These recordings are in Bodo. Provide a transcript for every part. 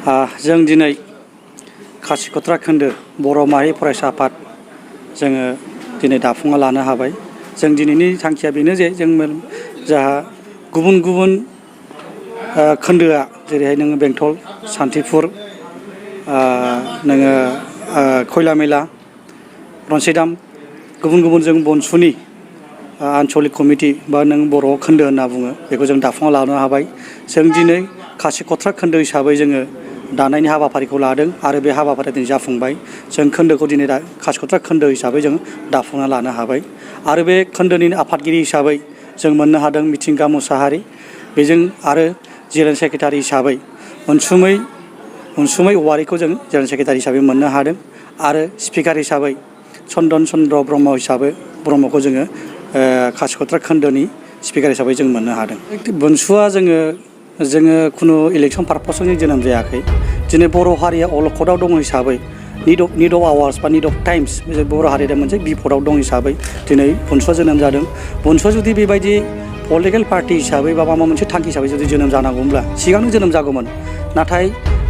जों दिनै खासिकत्रा खोन्दो बर' माहारि फरायसा आफाद जोङो दिनै दाफुंना लानो हाबाय। जों दिनैनि थांखिया बेनो जे जों जाहा गुबुन गुबुन खोन्दोआ जेरैहाय नोङो बेंटल, सान्थिफुर, नोङो खयलामयला, रनसायदाम गुबुन गुबुन जों बनसुनि आन्चलिक कमिटि बा नों बर' खोन्दो होनना बुङो बेखौ जों दाफुंना लानो हाबाय। जों दिनै खासिकत्रा खोन्दो हिसाबै जोङो दानायनि हाबाफारिखौ लादों आरो बे हाबाफारिया दिनै जाफुंबाय। जों खोन्दोखौ दिनै खासिकत्रा खोन्दो हिसाबै जों दाफुंना लानो हाबाय आरो बे खोन्दोनि आफादगिरि हिसाबै जों मोननो हादों मिथिंगा मुसाहारि, बेजों आरो जेनेरेल सेक्रेटारि हिसाबै अनसुमै औवारिखौ जों जेनेरेल सेक्रेटारि हिसाबै मोननो हादों आरो स्पिकार हिसाबै चन्दन चन्द्र ब्रह्मखौ जोङो खासिकत्रा खोन्दोनि स्पिकार हिसाबै जों मोननो हादों। बनसुआ जोङो खुनु इलेक्सन पारपसजों जों जोनोम जायाखै। दिनै बर' हारिया अलखदाव दङ हिसाबै निड अफ आवार्स बा निड अफ टाइम्स बर' हारिया मोनसे बिपदआव दं हिसाबै दिनै बनसुआ जोनोम जादों। बनसुआ जुदि बेबायदि पलिटिकेल पार्टि हिसाबै बा माबा मोनसे थांखि हिसाबै जुदि जोनोम जानांगौमोनब्ला सिगांनो जोनोम जागौमोन। नाथाय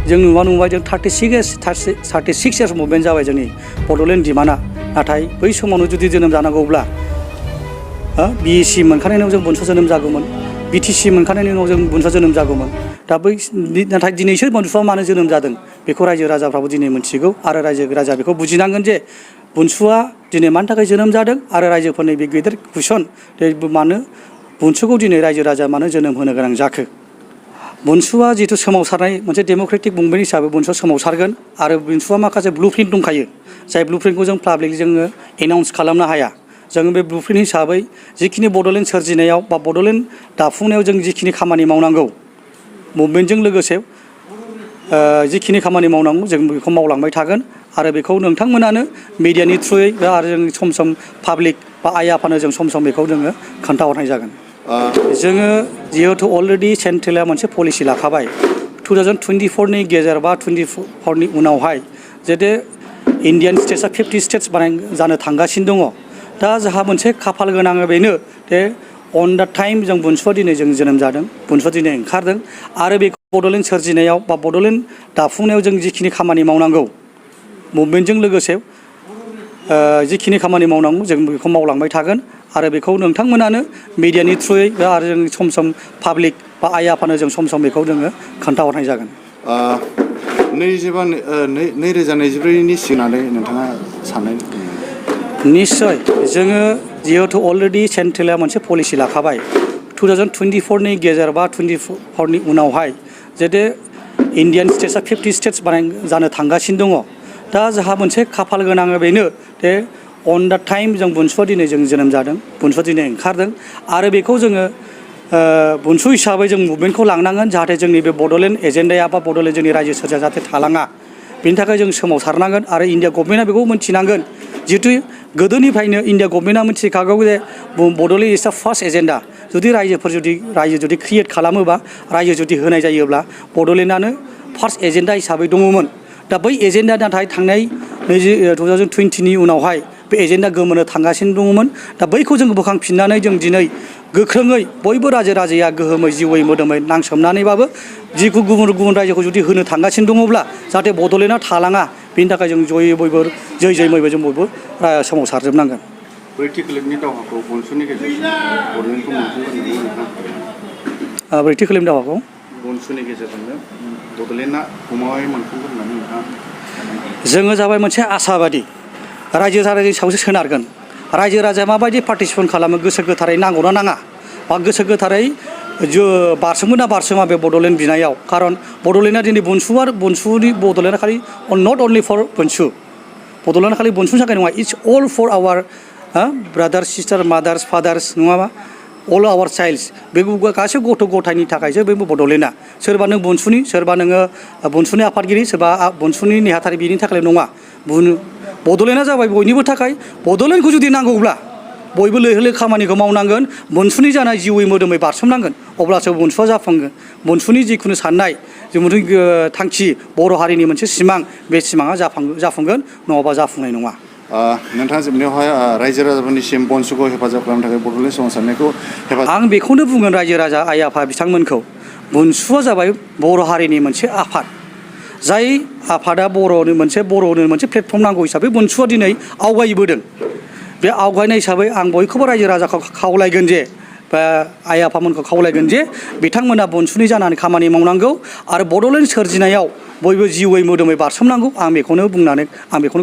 जों नुबाय जों 36 इयार्स मुभमेन्ट जाबाय जोंनि बड'लेण्ड डिमान्डआ। नाथाय बै समावनो जुदि जोनोम जानांगौब्ला BEC मोनखांनायनि उनाव जों बनसुआ जोनोम जागौमोन, BTC मोनखांनायनि उनाव जों बनसुआ जोनोम जागौमोन। दा नाथाय दिनैसो बनसुआ मानो जोनोम जादों बेखौ रायजो राजाफ्राबो दिनै मिथिगौ आरो रायजो राजा बेखौ बुजिनांगोन जे बनसुआ दिनै मानि थाखाय जोनोम जादों आरो रायजोफोरनि बे गेदेर कुइसन मानो बनसुखौ दिनै रायजो राजा मानो जोनोम होनो गोनां जाखो। बनसुआ जिथु सोमावसारनाय मोनसे डेम'क्रेटिक मुभमेन्ट हिसाबै बनसुआ सोमावसारगोन आरो बनसुआ माखासे ब्लुप्रिन्ट दंखायो, जाय ब्लुप्रिन्टखौ जों पाब्लिकलि जोङो एनाउन्स खालामनो हाया। जों बे ब्लुप्रिन्ट हिसाबै जिखिनि बड'लेण्ड सोरजिनायाव बा बड'लेण्ड दाफुंनायाव जों जिखिनि खामानि मावनांगौ मुभमेन्टजों लोगोसे जिखिनि खामानि मावनांगौ जों बेखौ मावलांबाय थागोन आरो बेखौ नोंथांमोनानो मिडियानि थ्रुयै आरो जों सम पाब्लिक बा आइ आफानो जों सम बेखौ जोङो खोन्थाहरनाय जागोन। जोङो जिहेथु अलरेडि सेन्ट्रेला मोनसे पलिसि लाखाबाय 2024नि गेजेर बा 24नि उनावहाय जाहाथे इण्डियान स्टेट्सआ 50 स्टेट्स जानो थांगासिनो दङ। दा जोंहा मोनसे खाफाल गोनां बेनो जे अन दा टाइम जों बनसुआ दिनै जों जोनोम जादों, बनसुआ दिनै ओंखारदों आरो बेखौ बड'लेण्ड सोरजिनायाव बा बड'लेण्ड दाफुंनायाव जों जिखिनि खामानि मावनांगौ मुभमेन्टजों लोगोसे जिखिनि खामानि मावनांगौ जों बेखौ मावलांबाय थागोन आरो बेखौ नोंथांमोनानो मिडियानि थ्रुयै आरो जों सम पाब्लिक बा आइ आफानो जों सम बेखौ जोङो खोन्थाहरनाय जागोन। 2024नि सिगांनानै नोंथाङा साननाय? निस्सय जोङो जिहेथु अलरेडि सेन्ट्रेला मोनसे पलिसि लाखाबाय 2024नि गेजेर बा 24नि उनावहाय जाहाथे इण्डियान स्टेट्सआ 50 स्टेट्स जानो थांगासिनो दङ। दा जोंहा मोनसे खाफाल गोनां बेनो जे अन दा टाइम जों बनसुआ दिनै जों जोनोम जादों, बनसुआ दिनै ओंखारदों आरो बेखौ जोङो बनसु हिसाबै जों मुभमेन्टखौ लांनांगोन जाहाथे जोंनि बे बड'लेण्ड एजेन्डाया बा बड'लेण्ड जोंनि रायजो सोरजिया जाहाथे थालाङा। बेनि थाखाय जों सोमावसारनांगोन आरो इण्डिया गभर्नमेन्टआ बेखौ मिथिनांगोन। जिहेतु गोदोनिफ्रायनो इण्डिया गभर्नमेन्टआ मिथिखागौ जे Bodoland is the first agenda. जुदि रायजो जुदि क्रिएट खालामोबा रायजो जुदि होनाय जायोब्ला बड'लेण्डआनो फार्स्ट एजेन्डा हिसाबै दङमोन। दा बै एजेन्डा नाथाय थांनाय 2020नि उनावहाय बे एजेन्डा गोमोनो थांगासिनो दङमोन। दा बैखौ जों बोखांफिननानै जों दिनै गोख्रोङै बयबो रायजो राजाया गोहोमै जिउयै मोदोमै नांसोमनानैबाबो जिखौ गुबुन रायजोखौ जुदि होनो थांगासिनो दङब्ला जाहाथे बड'लेण्डआ थालाङा बेनि थाखाय जों बयबो जै मैबो जों बयबो सोमावसारजोबनांगोन। ब्रैथि खोलोबनि दावहाखौ बनसुनि गेजेरजों बड'लेण्डखौ मोनफुंगोन नोंथाङा? ब्रैथि खोलोबनि दावहाखौ बनसुनि गेजेरजोंनो बड'लेण्डआ गमामायै मोनफुंगोन होननानै नोंथाङा? जोङो जाबाय मोनसे आसाबादि रायजो राजानि सायावसो सोनारगोन। रायजो राजाया माबायदि पार्टिसिपेट खालामो, गोसो गोथारै नांगौना नाङा बा गोसो गोथारै बारसोमगोन ना बारसोमा बे बड'लेण्ड बिनायाव। खारन बड'लेण्डआ दिनै बनसुनि बड'लेण्डआ खालि नट अनलि फर बनसु, बड'लेण्डआ खालि बनसुनि थाखाय नङा, it's all for our brothers sister mothers fathers नङाबा अल आवार चाइल्ड्स। बे गासैबो गथ' गथायनि थाखायसो बे बड'लेण्डआ। सोरबा नों बनसुनि, सोरबा नोङो बनसुनि आफादगिरि, सोरबा बनसुनि नेहाथारि, बिनि थाखाय नङा। बड'लेण्डआ जाबाय बयनिबो थाखाय। बड'लेण्डखौ जुदि नांगौब्ला बयबो लैहोर खामानिखौ मावनांगोन, बनसुनि जानाय जिउयै मोदोमै बारसोमनांगोन, अब्लासो बनसुआ जाफुंगोन। बनसुनि जिखुनु साननाय जिखुनु थांखि बर' हारिनि मोनसे सिमां, बे सिमाङा जाफुंगोन, नङाबा जाफुंनाय नङा। नोंथाङा जोबनायावहाय रायजो राजाफोरनिसिम बनसुखौ हेफाजाब खालामनो थाखाय बड'लेण्ड सोमावसारनायखौ आं बेखौनो बुंगोन रायजो राजा आइ आफा बिथांमोनखौ, बनसुआ जाबाय बर' हारिनि मोनसे आफाद। जाय आफादा बर'नो मोनसे प्लेटफर्म नांगौ हिसाबै बनसुआ दिनै आवगायबोदों बे आवगायनाय हिसाबै आं बयखौबो रायजो राजाखौ खावलायगोन जे बा आइ आफामोनखौ खावलायगोन जे बिथांमोना बनसुनि जानानै खामानि मावनांगौ आरो बड'लेण्ड सोरजिनायाव बयबो जिउयै मोदोमै बारसोमनांगौ आं बेखौनो बुंनानै आं बेखौनो